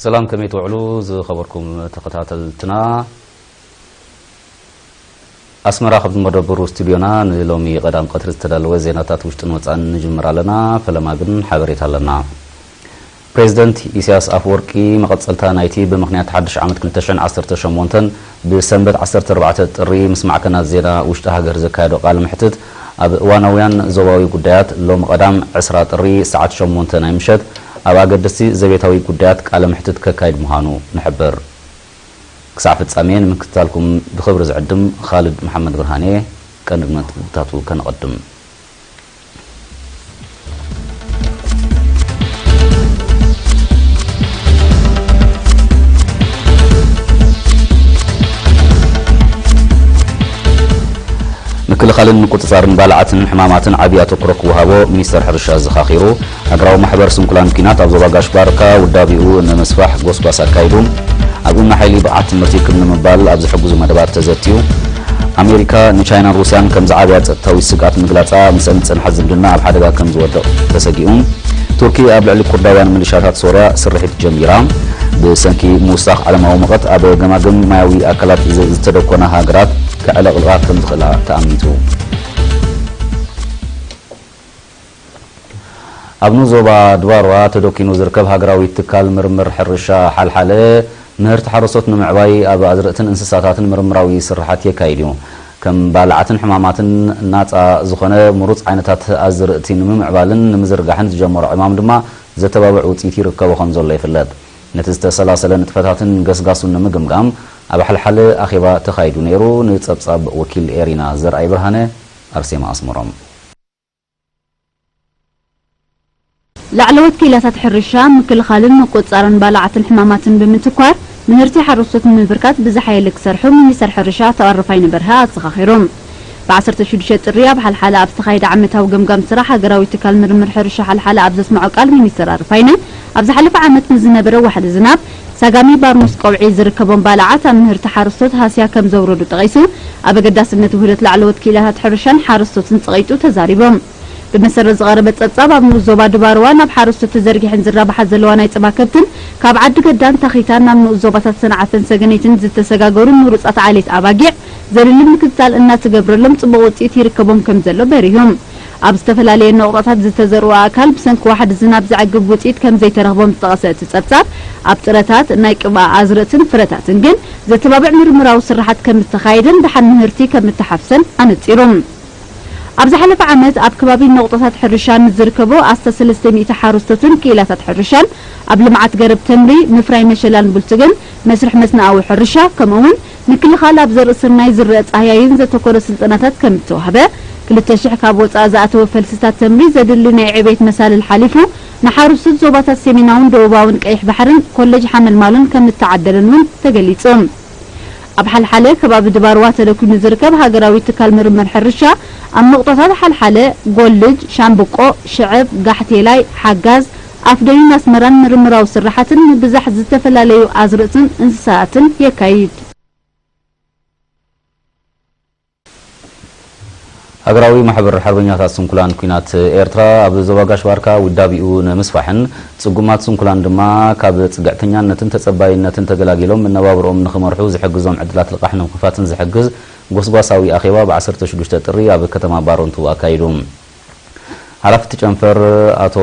ሰላም፣ ከመይ ትውዕሉ ዝኸበርኩም ተኸታተልትና? ኣስመራ፣ ካብዚ መደብሩ ስቱድዮና ንሎሚ ቀዳም ቀትሪ ዝተዳለወ ዜናታት ውሽጥን ወጻእን ንጅምር ኣለና። ፈለማ ግን ሓበሬታ ኣለና። ፕሬዚደንት ኢሳያስ ኣፈወርቂ መቐጸልታ ናይቲ ብምኽንያት ሓድሽ ዓመት ክልተ ሽሕን ዓሰርተ ሸሞንተን ብሰንበት ዓሰርተ ኣርባዕተ ጥሪ ምስ ማዕከናት ዜና ውሽጢ ሃገር ዘካየዶ ቃለ መሕትት ኣብ እዋናውያን ዞባዊ ጉዳያት ሎሚ ቀዳም ዕስራ ጥሪ ሰዓት ሸሞንተ ናይ ምሸት ኣብ ኣገደስቲ ዘቤታዊ ጉዳያት ቃለ መሕትት ከካይድ ምዃኑ ንሕብር። ክሳዕ ፍጻሜ ንምክትታልኩም ብኽብሪ ዝዕድም ኻልድ መሓመድ ብርሃን እየ። ቀንዲ ነጥብታቱ ከነቐድም። ምክልኻልን ምቁጽጻርን ባልዓትን ሕማማትን ዓቢ ኣተኩሮ ክወሃቦ ሚኒስተር ሕርሻ ኣዘኻኺሩ። ሃገራዊ ማሕበር ስንኩላን ኲናት ኣብ ዞባ ጋሽ ባርካ ውዳቤኡ ንምስፋሕ ጎስጓስ ኣካይዱ። ኣብ እምኒ ሓይሊ ብቕዓት ትምህርቲ ክብ ንምባል ኣብ ዝሕግዙ መደባት ተዘትዩ። ኣሜሪካ ንቻይናን ሩስያን ከም ዝዓበያ ጸጥታዊ ስግኣት ምግላጻ፣ ምስአን ዝጸንሐ ዝምድና ኣብ ሓደጋ ከም ዝወድቕ ተሰጊኡ። ቱርኪ ኣብ ልዕሊ ኩርዳውያን ሚሊሻታት ሶርያ ስርሒት ጀሚራ። ብሰንኪ ምውሳኽ ዓለማዊ ሙቐት ኣብ ገማግም ማያዊ ኣካላት ዝ-፣ ዝተደኮና ሃገራት ከዕለቕልቓ ከም ዝኽእላ ተኣሚቱ። ኣብ ንኡስ ዞባ ድባርዋ ተደኪኑ ዝርከብ ሃገራዊ ትካል ምርምር ሕርሻ ሓልሓለ ምህርቲ ሓረስቶት ንምዕባይ ኣብ ኣዝርእትን እንስሳታትን ምርምራዊ ስርሓት የካይድ እዩ። ከም ባልዓትን ሕማማትን ናጻ ዝኾነ ምሩጽ ዓይነታት ኣዝርእቲ ንምምዕባልን ንምዝርጋሕን ዝጀመሮ ዕማም ድማ ዘተባብዕ ውጽኢት ይርከቦ ከም ዘሎ ይፍለጥ። ነቲ ዝተሰላሰለ ንጥፈታትን ገስጋሱን ንምግምጋም ኣብ ሓልሓለ ኣኼባ ተኻይዱ ነይሩ። ንጸብጻብ ወኪል ኤሪና ዘርኣይ ብርሃነ፣ ኣርሴማ ኣስመሮም። ላዕለዎት ክኢላታት ሕርሻ፣ ምክልኻልን ምቁጽጻርን ባልዓትን ሕማማትን ብምትኳር፣ ምህርቲ ሓረስቶት ንምብርካት ብዝሓየለ ክሰርሑ ሚኒስተር ሕርሻ ኣቶ ኣረፋይነ በርሀ ኣዘኻኺሮም። ብ ዓሰርተ ሽዱሽተ ጥሪ ኣብ ሓልሓለ ኣብ ዝተኻየደ ዓመታዊ ገምጋም ስራሕ ሃገራዊ ትካል ምርምር ሕርሻ ሓልሓለ ኣብ ዘስምዖ ቃል፣ ሚኒስተር ኣረፋይነ፣ ኣብ ዝሓለፈ ዓመት ንዝነበረ ዋሕዲ ዝናብ፣ ሳጋሚ ባርኖስ ቀውዒ ዝርከቦም ባልዓት ኣብ ምህርቲ ሓረስቶት ሃስያ ከም ዘውረዱ ጠቒሱ፣ ኣብ ኣገዳስነት ውህደት ላዕለዎት ክኢላታት ሕርሻን ሓረስቶትን ጸቒጡ ተዛሪቦም። ብመሰረት ዝቐረበ ጸብጻብ፣ ኣብ ንኡስ ዞባ ድባርዋ ናብ ሓረስቶት ተዘርጊሐን ዝራብሓ ዘለዋ ናይ ጸባ ከብትን ካብ ዓዲ ገዳን ታኺታን ናብ ንኡስ ዞባታት ሰንዓፈን ሰገነይትን ዝተሰጋገሩ ምሩጻት ዓሌት ኣባጊዕ ዘድሊ ምክትታል እናተገብረሎም ጽቡቕ ውጽኢት ይርከቦም ከም ዘሎ በሪሆም። ኣብ ዝተፈላለየ ነቑጣታት ዝተዘርኡ ኣእካል ብሰንኪ ዋሕዲ ዝናብ ዘዕግብ ውጽኢት ከም ዘይተረኽቦም ዝጠቐሰ እቲ ጸብጻብ፣ ኣብ ጥረታት፣ ናይ ቅብኣ ኣዝርእትን ፍረታትን ግን ዘተባብዕ ምርምራዊ ስራሓት ከም እተኻየደን ደሓን ምህርቲ ከም እተሓፍሰን ኣነጺሩ። ኣብ ዝሓለፈ ዓመት ኣብ ከባቢ ነቑጣታት ሕርሻ ንዝርከቡ ኣስታት ሰለስተ ሚእቲ ሓረስቶትን ክኢላታት ሕርሻን ኣብ ልምዓት ገረብ ተምሪ፣ ምፍራይ መሸላን ቡልትግን፣ መስርሕ መስነኣዊ ሕርሻ፣ ከምኡ'ውን ምክልኻል ኣብ ዘርኢ ስርናይ ዝረአ ጻህያይን ዘተኮረ ስልጠናታት ከም እተዋህበ፣ ክልተ ሽሕ ካብ ወጻኢ ዝኣተወ ፈልስታት ተምሪ ዘድሊ ናይ ዕቤት መሳልል ሓሊፉ ንሓረስቶት ዞባታት ሰሜናውን ደቡባውን ቀይሕ ባሕርን ኮለጅ ሓመልማልን ከም እተዓደለን እውን ተገሊጹ። ኣብ ሓልሓለ ከባቢ ድባርዋ ተደኲኑ ዝርከብ ሃገራዊ ትካል ምርምር ሕርሻ፣ ኣብ ነቑጣታት ሓልሓለ፣ ጎልጅ፣ ሻምብቆ፣ ሽዕብ፣ ጋሕቴላይ፣ ሓጋዝ፣ ኣፍደዩን ኣስመራን ምርምራዊ ስራሓትን ምብዛሕ ዝተፈላለዩ ኣዝርእትን እንስሳትን የካይድ። ሃገራዊ ማሕበር ሓርበኛታት ስንኩላን ኲናት ኤርትራ ኣብ ዞባ ጋሽ ባርካ ውዳቤኡ ንምስፋሕን ጽጉማት ስንኩላን ድማ ካብ ጽግዕተኛነትን ተጸባይነትን ተገላጊሎም መነባብሮኦም ንኽመርሑ ዝሕግዞም ዕድላት ልቓሕ ንምኽፋትን ዝሕግዝ ጎስጓሳዊ ኣኼባ ብ ዓሰርተ ሽዱሽተ ጥሪ ኣብ ከተማ ባረንቱ ኣካይዱ። ሓላፊ እቲ ጨንፈር ኣቶ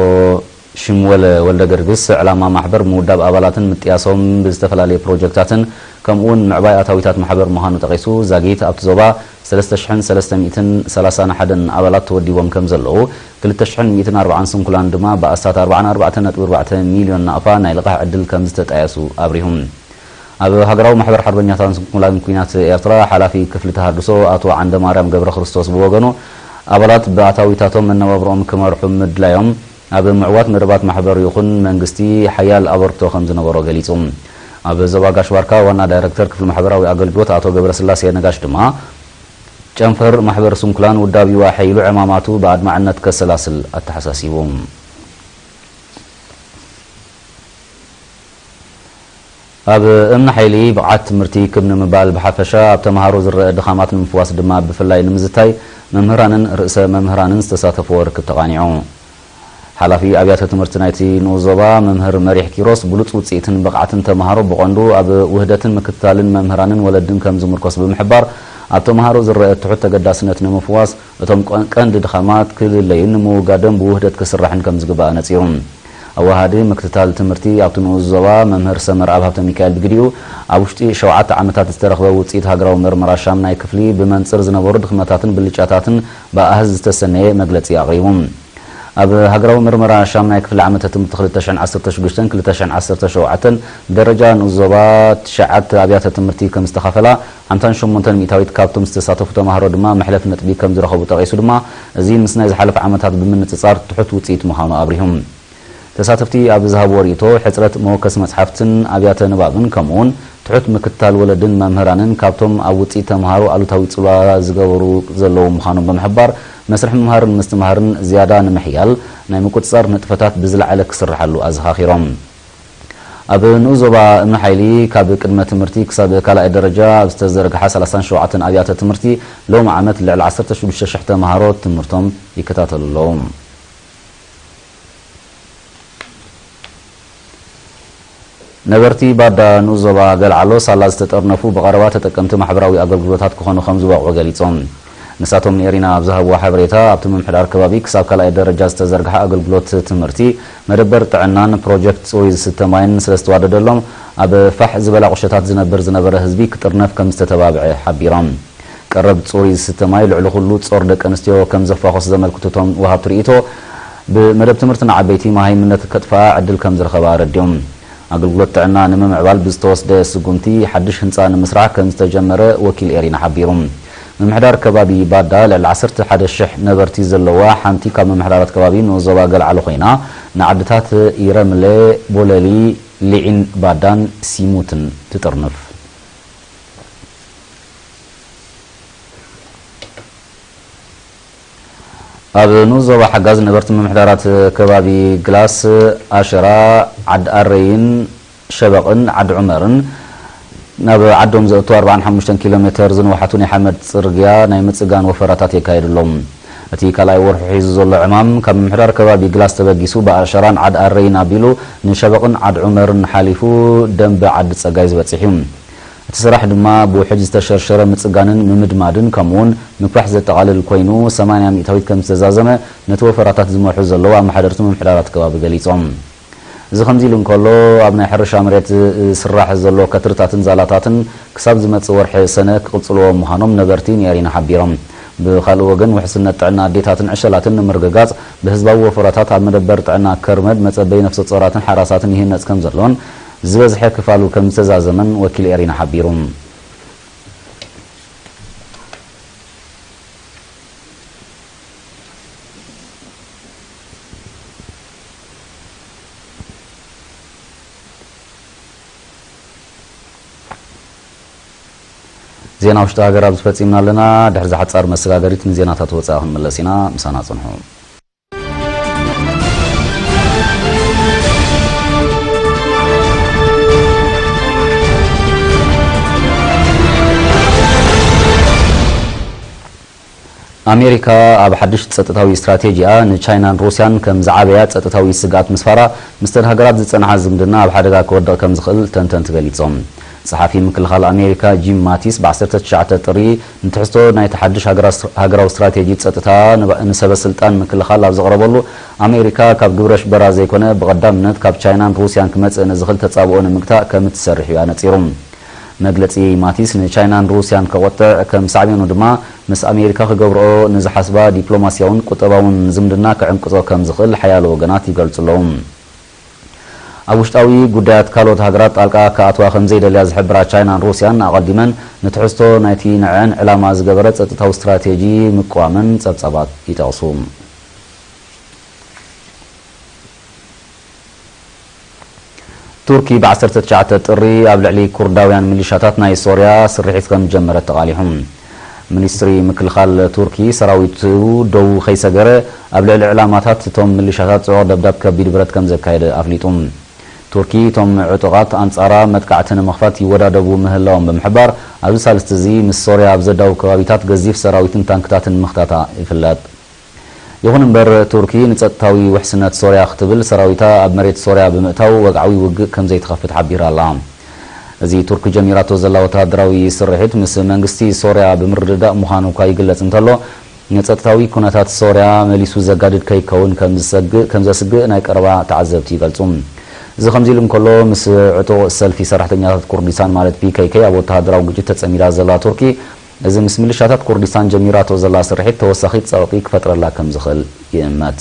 ሽምወለ ወልደገርግስ፣ ዕላማ ማሕበር ምውዳብ ኣባላትን ምጥያሶም ብዝተፈላለየ ፕሮጀክታትን ከምኡ'ውን ምዕባይ ኣታዊታት ማሕበር ምዃኑ ጠቒሱ፣ ዛጊት ኣብቲ ዞባ ሰለስተ ሽሕን ሰለስተ ሚእትን ሰላሳን ሓደን ኣባላት ተወዲቦም ከም ዘለዉ፣ ክልተ ሽሕን ሚእትን ኣርባዓን ስንኩላን ድማ ብኣስታት ኣርባዓን ኣርባዕተን ነጥቢ ኣርባዕተ ሚልዮን ናቕፋ ናይ ልቓሕ ዕድል ከም ዝተጣየሱ ኣብሪሁ። ኣብ ሃገራዊ ማሕበር ሓርበኛታት ስንኩላን ኲናት ኤርትራ ሓላፊ ክፍሊ ተሃድሶ ኣቶ ዓንደማርያም ገብረክርስቶስ ብወገኑ፣ ኣባላት ብኣታዊታቶም መነባብሮኦም ክመርሑ ምድላዮም ኣብ ምዕዋት መደባት ማሕበር ይኹን መንግስቲ ሓያል ኣበርክቶ ከም ዝነበሮ ገሊጹ። ኣብ ዞባ ጋሽ ባርካ ዋና ዳይረክተር ክፍሊ ማሕበራዊ ኣገልግሎት ኣቶ ገብረስላሴ ነጋሽ ድማ፣ ጨንፈር ማሕበር ስንኩላን ውዳቤኡ ኣሐይሉ ዕማማቱ ብኣድማዕነት ከሰላስል ኣተሓሳሲቡ። ኣብ እምኒ ሓይሊ ብቕዓት ትምህርቲ ክብ ንምባል ብሓፈሻ፣ ኣብ ተምሃሮ ዝረአ ድኻማት ንምፍዋስ ድማ ብፍላይ ንምዝታይ፣ መምህራንን ርእሰ መምህራንን ዝተሳተፍዎ ርክብ ተቓኒዑ። ሓላፊ ኣብያተ ትምህርቲ ናይቲ ንኡስ ዞባ መምህር መሪሕ ኪሮስ፣ ብሉጽ ውጽኢትን ብቕዓትን ተምሃሮ ብቐንዱ ኣብ ውህደትን ምክትታልን መምህራንን ወለድን ከም ዝምርኮስ ብምሕባር፣ ኣብ ተምሃሮ ዝረአ ትሑት ተገዳስነት ንምፍዋስ፣ እቶም ቀ-፣ ቀንዲ ድኻማት ክልለዩን ንምውጋዶም ብውህደት ክስራሕን ከም ዝግባእ ኣነጺሩ። ኣወሃዲ ምክትታል ትምህርቲ ኣብቲ ንኡስ ዞባ መምህር ሰመርኣብ ሃብተሚካኤል ብግዲኡ፣ ኣብ ውሽጢ ሸውዓተ ዓመታት ዝተረኽበ ውጽኢት ሃገራዊ መርመራ ሻምናይ ክፍሊ ብመንጽር ዝነበሩ ድኽመታትን ብልጫታትን ብኣሃዝ ዝተሰነየ መግለጺ ኣቕሪቡ። ኣብ ሃገራዊ መርመራ ሻምናይ ክፍሊ ዓመተ ትምህርቲ ክልተ ሽሕን ዓሰርተ ሽዱሽተን ክልተ ሽሕን ዓሰርተ ሸውዓተን ብደረጃ ንኡስ ዞባ ትሽዓተ ኣብያተ ትምህርቲ ከም ዝተኻፈላ፣ ሓምሳን ሸሞንተን ሚእታዊት ካብቶም ዝተሳተፉ ተምሃሮ ድማ መሕለፊ ነጥቢ ከም ዝረኸቡ ጠቒሱ ድማ፣ እዚ ምስ ናይ ዝሓለፈ ዓመታት ብምንጽጻር ትሑት ውጽኢት ምዃኑ ኣብሪሁ። ተሳተፍቲ ኣብ ዝሃብዎ ርእይቶ፣ ሕጽረት መወከሲ መጽሓፍትን ኣብያተ ንባብን ከምኡውን ትሑት ምክትታል ወለድን መምህራንን ካብቶም ኣብ ውጽኢት ተምሃሮ ኣሉታዊ ጽልዋ ዝገበሩ ዘለዉ ምዃኖም ብምሕባር፣ መስርሕ ምምሃርን ምስትምሃርን ዝያዳ ንምሕያል ናይ ምቁጽጻር ንጥፈታት ብዝለዓለ ክስርሓሉ ኣዘኻኺሮም። ኣብ ንኡስ ዞባ እምኒ ሓይሊ ካብ ቅድመ ትምህርቲ ክሳብ ካልኣይ ደረጃ ኣብ ዝተዘርግሓ ሰላሳን ሸውዓተን ኣብያተ ትምህርቲ ሎሚ ዓመት ልዕሊ ዓሰርተ ሽዱሽተ ሽሕ ተምሃሮ ትምህርቶም ይከታተሉ ኣለዉ። ነበርቲ ባዳ ንኡስ ዞባ ገልዓሎ ሳላ ዝተጠርነፉ ብቐረባ ተጠቀምቲ ማሕበራዊ ኣገልግሎታት ክኾኑ ከም ዝበቕዑ ገሊጾም። ንሳቶም ንኤሪና ኣብ ዝሃብዎ ሓበሬታ፣ ኣብቲ ምምሕዳር ከባቢ ክሳብ ካልኣይ ደረጃ ዝተዘርግሐ ኣገልግሎት ትምህርቲ፣ መደበር ጥዕናን ፕሮጀክት ጽሩይ ዝስተ ማይን ስለ ዝተዋደደሎም፣ ኣብ ፋሕ ዝበላ ቁሸታት ዝነብር ዝነበረ ህዝቢ ክጥርነፍ ከም ዝተተባብዐ ሓቢሮም። ቀረብ ጽሩይ ዝስተ ማይ ልዕሊ ኩሉ ጾር ደቂ ኣንስትዮ ከም ዘፋኾስ ዘመልክቱ እቶም ወሃብቲ ርእይቶ፣ ብመደብ ትምህርቲ ንዓበይቲ መሃይምነት ከጥፍኣ ዕድል ከም ዝረኸባ ኣረዲኦም። ኣገልግሎት ጥዕና ንምምዕባል ብዝተወስደ ስጉምቲ ሓድሽ ህንጻ ንምስራሕ ከም ዝተጀመረ ወኪል ኤሪና ሓቢሩ። ምምሕዳር ከባቢ ባዳ ልዕሊ ዓሰርተ ሓደ ሽሕ ነበርቲ ዘለዋ ሓንቲ ካብ ምምሕዳራት ከባቢ ንኡስ ዞባ ገልዓሎ ኮይና፣ ንዓድታት ኢረምለ፣ ቦለሊ፣ ሊዒን ባዳን ሲሙትን ትጥርንፍ። ኣብ ንኡስ ዞባ ሓጋዝ ነበርቲ ምምሕዳራት ከባቢ ግላስ፣ ኣሸራ፣ ዓዲ ኣረይን ሸበቕን ዓዲ ዑመርን ናብ ዓዶም ዘእቱ ኣርባዓን ሓሙሽተን ኪሎ ሜተር ዝንውሓቱ ናይ ሓመድ ጽርግያ ናይ ምጽጋን ወፈራታት የካየዱ ኣለዉ። እቲ ካልኣይ ወርሑ ሒዙ ዘሎ ዕማም ካብ ምምሕዳር ከባቢ ግላስ ተበጊሱ ብኣሸራን ዓዲ ኣረይን ኣቢሉ ንሸበቕን ዓዲ ዑመርን ሓሊፉ ደንበ ዓዲ ጸጋይ ዝበጽሕ እዩ። እቲ ስራሕ ድማ ብውሕጅ ዝተሸርሸረ ምጽጋንን ምምድማድን ከምኡውን ምፍራሕ ዘጠቓልል ኮይኑ፣ ሰማንያ ሚእታዊት ከም ዝተዛዘመ ነቲ ወፈራታት ዝመርሑ ዘለዉ ኣመሓደርቲ ምምሕዳራት ከባቢ ገሊጾም። እዚ ከምዚ ኢሉ እንከሎ፣ ኣብ ናይ ሕርሻ መሬት ዝስራሕ ዘሎ ከትርታትን ዛላታትን ክሳብ ዝመጽእ ወርሒ ሰነ ክቕጽልዎ ምዃኖም ነበርቲ ንኤሪና ሓቢሮም። ብኻልእ ወገን፣ ውሕስነት ጥዕና ኣዴታትን ዕሸላትን ንምርግጋጽ ብህዝባዊ ወፈራታት ኣብ መደበር ጥዕና ከርመድ መጸበዪ ነፍሰ ጾራትን ሓራሳትን ይህነጽ ከም ዘሎን ዝበዝሐ ክፋሉ ከም ዝተዛዘመን ወኪል ኤሪና ሓቢሩ። ዜና ውሽጢ ሃገር ኣብዚ ፈጺምና ኣለና። ድሕሪ እዛ ሓጻር መሰጋገሪት ንዜናታት ወጻኢ ክንምለስ ኢና። ምሳና ጽንሑ። ኣሜሪካ ኣብ ሓድሽ ጸጥታዊ ስትራቴጂኣ ንቻይናን ሩስያን ከም ዝዓበያ ጸጥታዊ ስግኣት ምስፋራ፣ ምስተን ሃገራት ዝጸንሓ ዝምድና ኣብ ሓደጋ ክወድቕ ከም ዝኽእል ተንተንቲ ገሊጾም። ጸሓፊ ምክልኻል ኣሜሪካ ጂም ማቲስ ብ ዓሰርተ ትሽዓተ ጥሪ ንትሕዝቶ ናይቲ ሓድሽ ሃገራ-፣ ሃገራዊ ስትራቴጂ ጸጥታ ንባ-፣ ንሰበ ስልጣን ምክልኻል ኣብ ዘቕረበሉ፣ ኣሜሪካ ካብ ግብረ ሽበራ ዘይኮነ ብቐዳምነት ካብ ቻይናን ሩስያን ክመጽእ ንዝኽእል ተጻብኦ ንምግታእ ከም እትሰርሕ እዩ ኣነጺሩ። መግለጺ ማቲስ ንቻይናን ሩስያን ከቖጥዕ፣ ከም ሳዕቤኑ ድማ ምስ ኣሜሪካ ክገብርኦ ንዝሓስባ ዲፕሎማስያውን ቁጠባውን ዝምድና ክዕንቅጾ ከም ዝኽእል ሓያሎ ወገናት ይገልጹ ኣለዉ። ኣብ ውሽጣዊ ጉዳያት ካልኦት ሃገራት ጣልቃ ክኣትዋ ከም ዘይደልያ ዝሕብራ ቻይናን ሩስያን፣ ኣቐዲመን ንትሕዝቶ ናይቲ ንዐን ዕላማ ዝገበረ ጸጥታዊ ስትራቴጂ ምቅዋመን ጸብጻባት ይጠቕሱ። ቱርኪ ብ ዓሰርተ ትሽዓተ ጥሪ ኣብ ልዕሊ ኩርዳውያን ሚሊሻታት ናይ ሶርያ ስርሒት ከም ዝጀመረት ተቓሊሑ። ሚኒስትሪ ምክልኻል ቱርኪ፣ ሰራዊቱ ደው ከይሰገረ ኣብ ልዕሊ ዕላማታት እቶም ሚሊሻታት ጽዑቕ ደብዳብ ከቢድ ብረት ከም ዘካየደ ኣፍሊጡ። ቱርኪ፣ እቶም ዕጡቓት ኣንጻራ መጥቃዕቲ ንምኽፋት ይወዳደቡ ምህላዎም ብምሕባር፣ ኣብዚ ሳልስቲ እዚ ምስ ሶርያ ኣብ ዘዳውብ ከባቢታት ገዚፍ ሰራዊትን ታንክታትን ምኽታታ ይፍለጥ። ይኹን እምበር፣ ቱርኪ ንጸጥታዊ ውሕስነት ሶርያ ክትብል ሰራዊታ ኣብ መሬት ሶርያ ብምእታው ወግዓዊ ውግእ ከም ዘይትኸፍት ሓቢራ ኣላ። እዚ ቱርኪ ጀሚራቶ ዘላ ወተሃደራዊ ስርሒት ምስ መንግስቲ ሶርያ ብምርድዳእ ምዃኑ እኳ ይግለጽ እንተሎ፣ ንጸጥታዊ ኩነታት ሶርያ መሊሱ ዘጋድድ ከይከውን ከም ዝሰግእ፣ ከም ዘስግእ ናይ ቀረባ ተዓዘብቲ ይገልጹ። እዚ ከምዚ ኢሉ እንከሎ፣ ምስ ዕጡቕ ሰልፊ ሰራሕተኛታት ኩርዲስታን ማለት ፒ ኬ ኬ ኣብ ወተሃደራዊ ግጭት ተጸሚዳ ዘላ ቱርኪ፣ እዚ ምስ ሚሊሻታት ኩርዲስታን ጀሚራቶ ዘላ ስርሒት ተወሳኺ ጸቕጢ ክፈጥረላ ከም ዝኽእል ይእመት።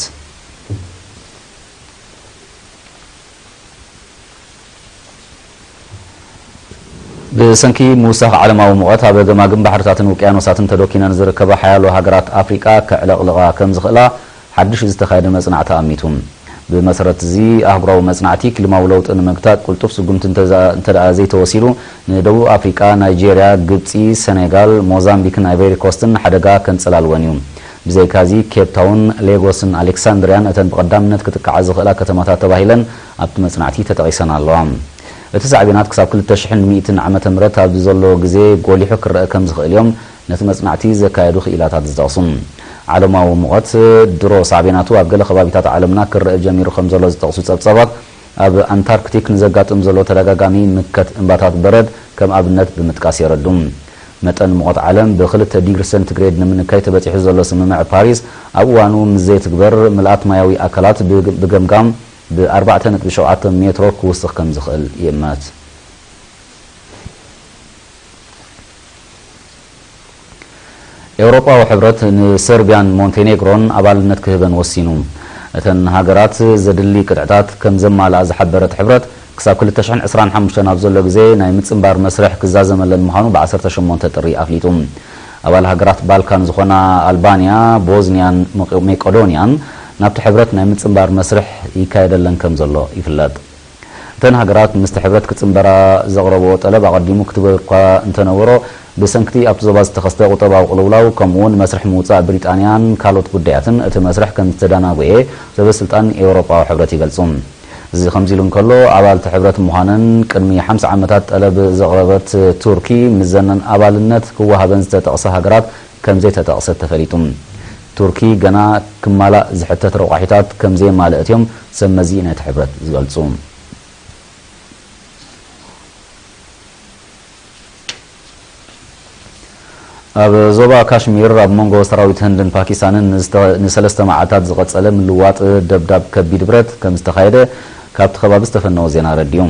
ብሰንኪ ምውሳኽ ዓለማዊ ሙቐት፣ ኣብ ገማግም ባሕርታትን ውቅያኖሳትን ተዶኪነን ዝርከባ ሓያሎ ሃገራት ኣፍሪቃ ከዕለቕልቓ ከም ዝኽእላ ሓድሽ ዝተኻየደ መጽናዕቲ ኣሚቱ። ብመሰረት እዚ ኣህጉራዊ መጽናዕቲ፣ ክሊማዊ ለውጢ ንምግታእ ቅልጡፍ ስጉምቲ እንተ ዘይተወሲዱ፣ ንደቡብ ኣፍሪቃ፣ ናይጄርያ፣ ግብጺ፣ ሰኔጋል፣ ሞዛምቢክን ኣይቨሪ ኮስትን ሓደጋ ከንጸላልወን እዩ። ብዘይካዚ፣ ኬፕ ታውን፣ ሌጎስን ኣሌክሳንድርያን እተን ብቐዳምነት ክጥቃዓ ዝኽእላ ከተማታት ተባሂለን ኣብቲ መጽናዕቲ ተጠቒሰን ኣለዋ። እቲ ሳዕቤናት ክሳብ ክልተ ሽሕን ሚእትን ዓመተ ምህረት ኣብዚ ዘሎ ግዜ ጎሊሑ ክረአ ከም ዝኽእል እዮም ነቲ መጽናዕቲ ዘካየዱ ክኢላታት ዝጠቕሱ። ዓለማዊ ሙቐት ድሮ ሳዕቤናቱ ኣብ ገለ ከባቢታት ዓለምና ክረአ ጀሚሩ ከም ዘሎ ዝጠቕሱ ጸብጻባት፣ ኣብ ኣንታርክቲክ ንዘጋጥም ዘሎ ተደጋጋሚ ምከት እምባታት በረድ ከም ኣብነት ብምጥቃስ የረዱ። መጠን ሙቐት ዓለም ብክልተ ዲግሪ ሴንቲግሬድ ንምንካይ ተበጺሑ ዘሎ ስምምዕ ፓሪስ፣ ኣብ እዋኑ ምስ ዘይትግበር፣ ምልኣት ማያዊ ኣካላት ብ-፣ ብገምጋም ብ ኣርባዕተ ነጥቢ ሸውዓተ ሜትሮ ክውስኽ ከም ዝኽእል ይእመት። ኤውሮጳዊ ሕብረት ንሰርቢያን ሞንቴኔግሮን ኣባልነት ክህበን ወሲኑ። እተን ሃገራት ዘድሊ ቅጥዕታት ከም ዘማልኣ ዝሓበረ እቲ ሕብረት፣ ክሳብ ክልተ ሽሕን ዕስራን ሓሙሽተን ኣብ ዘሎ ግዜ ናይ ምጽንባር መስርሕ ክዛዘመለን ምዃኑ ብ ዓሰርተ ሸሞንተ ጥሪ ኣፍሊጡ። ኣባል ሃገራት ባልካን ዝኾና ኣልባንያ፣ ቦዝንያን መቄ-፣ መቄዶንያን ናብቲ ሕብረት ናይ ምጽንባር መስርሕ ይካየደለን ከም ዘሎ ይፍለጥ። እተን ሃገራት ምስቲ ሕብረት ክጽንበራ ዘቕረብኦ ጠለብ ኣቐዲሙ ክትግበር እኳ እንተነበሮ፣ ብሰንክቲ ኣብቲ ዞባ ዝተኸስተ ቁጠባዊ ቅልውላው፣ ከምኡ'ውን መስርሕ ምውጻእ ብሪጣንያን ካልኦት ጉዳያትን፣ እቲ መስርሕ ከም ዝተደናጎየ ሰበ ስልጣን ኤውሮጳዊ ሕብረት ይገልጹ። እዚ ከምዚ ኢሉ እንከሎ፣ ኣባልቲ ሕብረት ምዃነን ቅድሚ ሓምሳ ዓመታት ጠለብ ዘቕረበት ቱርኪ፣ ምዘነን ኣባልነት ክወሃበን ዝተጠቕሰ ሃገራት ከም ዘይተጠቕሰት ተፈሊጡ። ቱርኪ ገና ክማላእ ዝሕተት ረቋሒታት ከም ዘየማለአት እዮም ሰብ መዚ ናይቲ ሕብረት ዝገልጹ። ኣብ ዞባ ካሽሚር ኣብ መንጎ ሰራዊት ህንድን ፓኪስታንን ንዝተ-፣ ንሰለስተ መዓልታት ዝቐጸለ ምልዋጥ ደብዳብ ከቢድ ብረት ከም ዝተኻየደ ካብቲ ከባቢ ዝተፈነወ ዜና ኣረዲኡ።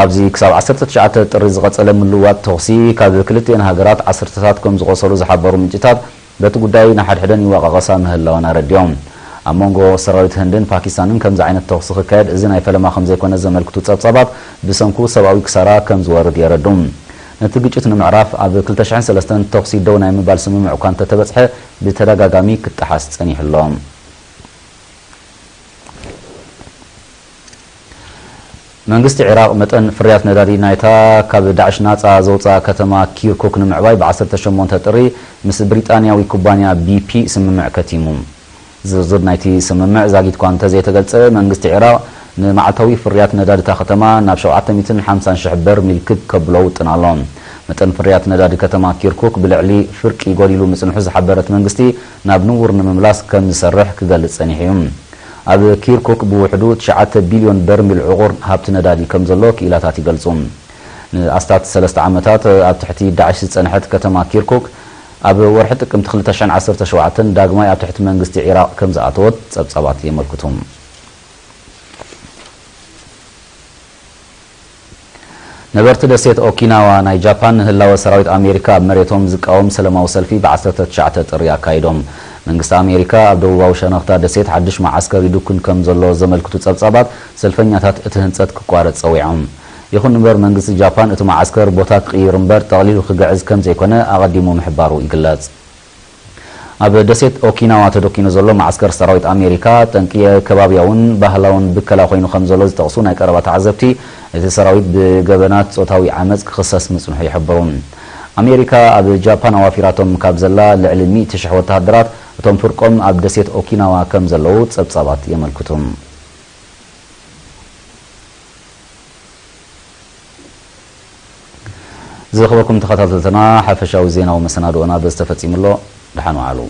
ኣብዚ ክሳብ ዓሰርተ ትሽዓተ ጥሪ ዝቐጸለ ምልዋጥ ተኹሲ፣ ካብ ክልቲኤን ሃገራት ዓሰርተታት ከም ዝቖሰሉ ዝሓበሩ ምንጭታት፣ በቲ ጉዳይ ንሓድሕደን ይወቃቐሳ ምህላወን ኣረዲኦም። ኣብ መንጎ ሰራዊት ህንድን ፓኪስታንን ከምዚ ዓይነት ተኹሲ ክካየድ እዚ ናይ ፈለማ ከም ዘይኮነ ዘመልክቱ ጸብጻባት፣ ብሰንኩ ሰብኣዊ ክሳራ ከም ዝወርድ የረዱ። ነቲ ግጭት ንምዕራፍ፣ ኣብ ክልተ ሽሕን ሰለስተን ተኹሲ ደው ናይ ምባል ስምምዕ እኳ እንተተበጽሐ፣ ብተደጋጋሚ ክጠሓስ ጸኒሑ ኣሎ። መንግስቲ ዒራቕ መጠን ፍርያት ነዳዲ ናይታ ካብ ዳዕሽ ናጻ ዘውጽኣ ከተማ ኪርኩክ ንምዕባይ ብ ዓሰርተ ሸሞንተ ጥሪ ምስ ብሪጣንያዊ ኩባንያ ቢ ፒ ስምምዕ ከቲሙ። ዝርዝር ናይቲ ስምምዕ ዛጊት እኳ እንተዘይተገልጸ፣ መንግስቲ ዒራቕ ንመዓልታዊ ፍርያት ነዳዲ እታ ከተማ ናብ ሸውዓተ ሚእትን ሓምሳን ሽሕ በርሚል ክብ ከብሎ ውጥን ኣሎ። መጠን ፍርያት ነዳዲ ከተማ ኪርኩክ ብልዕሊ ፍርቂ ጎዲሉ ምጽንሑ ዝሓበረት መንግስቲ፣ ናብ ንቡር ንምምላስ ከም ዝሰርሕ ክገልጽ ጸኒሑ እዩ። ኣብ ኪርኩክ ብውሕዱ ትሽዓተ ቢልዮን በርሚል ዕቑር ሃብቲ ነዳዲ ከም ዘሎ ክኢላታት ይገልጹ። ንኣስታት ሰለስተ ዓመታት ኣብ ትሕቲ ዳዕሽ ዝጸንሐት ከተማ ኪርኩክ፣ ኣብ ወርሒ ጥቅምቲ ክልተ ሽሕን ዓሰርተ ሸውዓተን ዳግማይ ኣብ ትሕቲ መንግስቲ ዒራቕ ከም ዝኣተወት ጸብጻባት የመልክቱ። ነበርቲ ደሴት ኦኪናዋ ናይ ጃፓን፣ ንህላወ ሰራዊት ኣሜሪካ ኣብ መሬቶም ዝቃወም ሰላማዊ ሰልፊ ብ ዓሰርተ ትሽዓተ ጥሪ ኣካይዶም። መንግስቲ ኣሜሪካ ኣብ ደቡባዊ ሸነኽታ ደሴት ሓድሽ መዓስከር ይድኩን ከም ዘሎ ዘመልክቱ ጸብጻባት፣ ሰልፈኛታት እቲ ህንጸት ክቋረጽ ጸዊዖም። ይኹን እምበር፣ መንግስቲ ጃፓን እቲ መዓስከር ቦታ ክቕይር እምበር፣ ጠቕሊሉ ክግዕዝ ከም ዘይኮነ ኣቐዲሙ ምሕባሩ ይግለጽ። ኣብ ደሴት ኦኪናዋ ተደኪኑ ዘሎ መዓስከር ሰራዊት ኣሜሪካ፣ ጠንቂ ከባብያውን ባህላውን ብከላ ኮይኑ ከም ዘሎ ዝጠቕሱ ናይ ቀረባ ተዓዘብቲ፣ እቲ ሰራዊት ብገበናት ጾታዊ ዓመጽ ክኽሰስ ምጽንሑ ይሕብሩ። ኣሜሪካ ኣብ ጃፓን ኣዋፊራቶም ካብ ዘላ ልዕሊ ሚእቲ ሽሕ ወተሃደራት፣ እቶም ፍርቆም ኣብ ደሴት ኦኪናዋ ከም ዘለዉ ጸብጻባት የመልክቱ። ዝኸበርኩም ተኸታተልትና፣ ሓፈሻዊ ዜናዊ መሰናድኦና በዚ ተፈጺሙ ኣሎ። ደሓን ዋዕሉ።